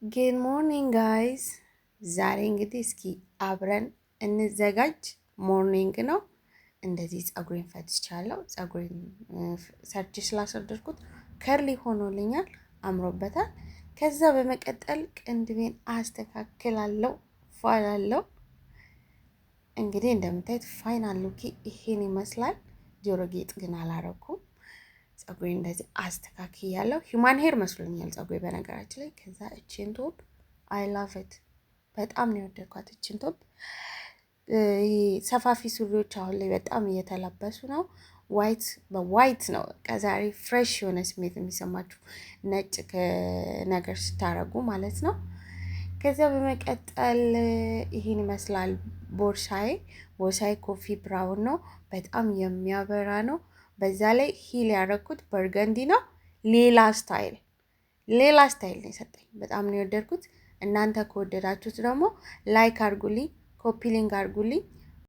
Good morning guys። ዛሬ እንግዲህ እስኪ አብረን እንዘጋጅ። Morning ነው። እንደዚህ ፀጉሬን ፈትቻለሁ። ፀጉሬን ሰርቼ ስላሳደርኩት curly ሆኖልኛል፣ አምሮበታል። ከዛ በመቀጠል ቅንድቤን አስተካክላለሁ፣ ፏላለሁ። እንግዲህ እንደምታዩት final look ኤ ይሄን ይመስላል። ጆሮ ጌጥ ግን አላረኩም። ፀጉሬን እንደዚህ አስተካክያለሁ። Human hair መስሎኛል ፀጉሬ በነገራችን ላይ። ከዛ እችን top I love it፣ በጣም ነው የወደድኳት እችን top። ይሄ ሰፋፊ ሱሪዎች አሁን ላይ በጣም እየተለበሱ ነው። White በ white ነው ከዛሬ fresh የሆነ ስሜት የሚሰማችሁ ነጭ ነገር ስታረጉ ማለት ነው። ከዚያ በመቀጠል ይህን ይመስላል ቦርሳዬ። ቦርሳዬ coffee brown ነው፣ በጣም የሚያበራ ነው። በዛ ላይ heel ያደረኩት burgundy ነው። ሌላ style፣ ሌላ style ነው የሰጠኝ። በጣም ነው የወደድኩት። እናንተ ከወደዳችሁት ደግሞ like አድርጉልኝ፣ copy link አድርጉልኝ።